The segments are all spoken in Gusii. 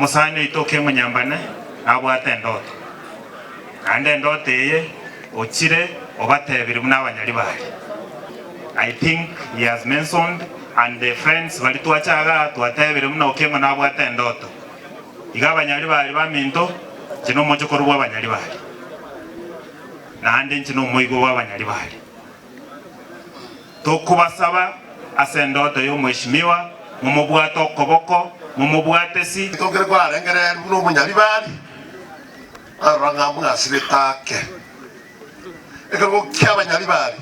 Mosani oito okeng'onyambane nabwate endoto, naende endoto eye ochire obatebirie buna abanyaribari. I think he has mentioned and the friends baria twacha igaa twatebire buna Okeng'o nabwate endoto. Iga abanyaribari baminto, inche nomochokoro bw'abanyaribari, naende inche nomoigwa bw'abanyaribari. Tokobasaba ase endoto y'omweshimiwa, momobwate okoboko, momobwate si. Tokere korarengereria buna omonyaribari, arora ng'a mwasirete ake. Ekerogo ki'abanyaribari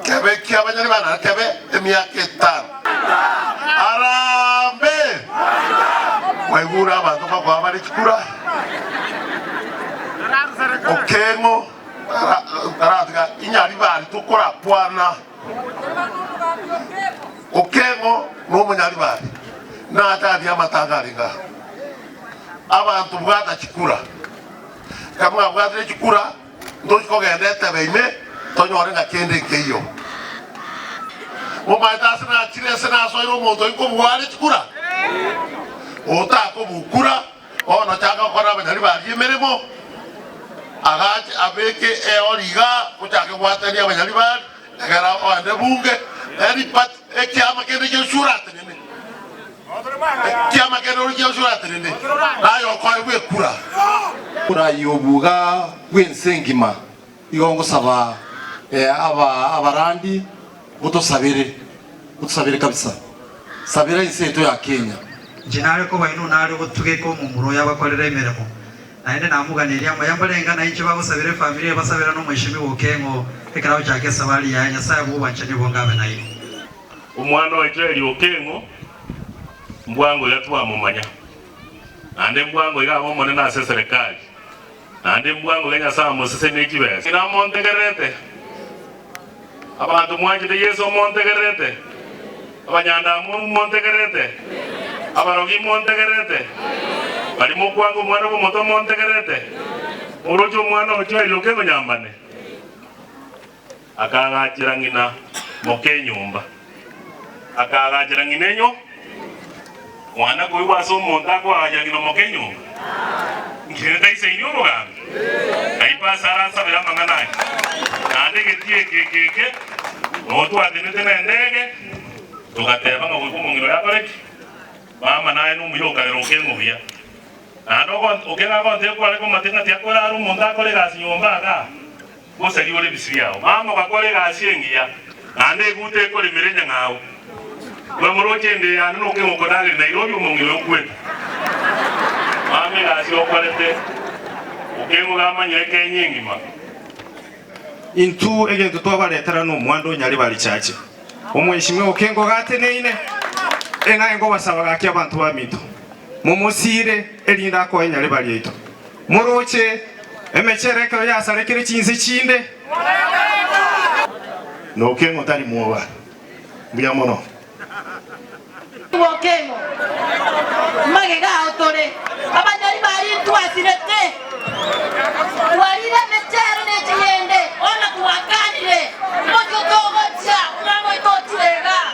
kebe eki'abanyaribari naende kebe emiaka etano. Arambe! Mwaigure abanto bakoa bare chikura, Okeng'o. Taratiga inyaribari tokorakwana. Okeng'o nomonyaribari nacharie amatanga arenge aa. Abanto bwata chikura. Ekero mwabwatire chikura ntochi kogenda etebe ime tonyore ng'a kende nkeiyo. Momaete ase nachire ase nasoire omonto oyio nkobua are chikura? Otakobukura. Bono chaka gokora abanyaribari emeremo, agache abeke eori iga, ochake gwatania abanyaribari, egera oende bunge, eri party, ekiama kende gionsi oratenene, ekiama kende ori gionsi oratenene, naye okoegwa ekura. Omorai obuga bw'ense engima, igo ngosaba aba abarandi motosabere, motosabere kabisa. Sabera ense yaito ya Kenya. Inche nare koba inwe nare gotugeka omomura oyo abakorere emeremo, naende namoganerie amaya mbarenge na inche bagosabera efamiri eye basabera nomweshimiwa Okeng'o ekero agochaka esabari yaye. Nyasae bw'obwanchani obonge abe nainwe. Omwana oito eri Okeng'o mbwango iga twamomanya, naende mbwango iga abe omonene ase eserekari, naende mbwango iga Nyasae amosesenie chibesa. Ng'ina montegererete? Abanto mwanchete Yeso montegererete? Abanyandamwamu montegererete? Abarogi montegererete? Baria mokwanga omwana bw'omoto montegererete? Moroche omwana ocho erio okeng'onyambane? Akaagachera ng'ina moka enyomba, akaagachera ng'ina enyo Mwana koigwa ase omonto akoagachera ng'ina moka enyomba, nkere taisaini obogambi? Kaifa ase arasabere amang'ana aya. Naende egetii eke eke eke, nogo twatenete nendege, togateba ng'a goika omong'ina oyo akore ki? Mama naye nomuya okarera okeng'o buya. Naende okeng'o agontebia kware komate ng'a tiakorara omonto akore egasi nyomba igaa. Gosaria ore ebisio biao. Mama ogakora egasi engiya, naende eguta ekoremera enyang'au. Bwamoroche ende yane nokeng'u okodageria Nairobi omong'ina oyo okwete. Mama egasi okorete, okeng'u gamanyire Kenya engima. Intwe egento twabaretera nomwando o Nyaribari Church. Omweshimiwa Okengo gateneine, eng'aye nkobasaba gaki abanto baminto, momosiire erinde akoe Nyaribari yaito. Moroche emechere ekero yasarekire chinse chinde. Nokeng'o tari mwoba. Mbuya mono. Okeng'o.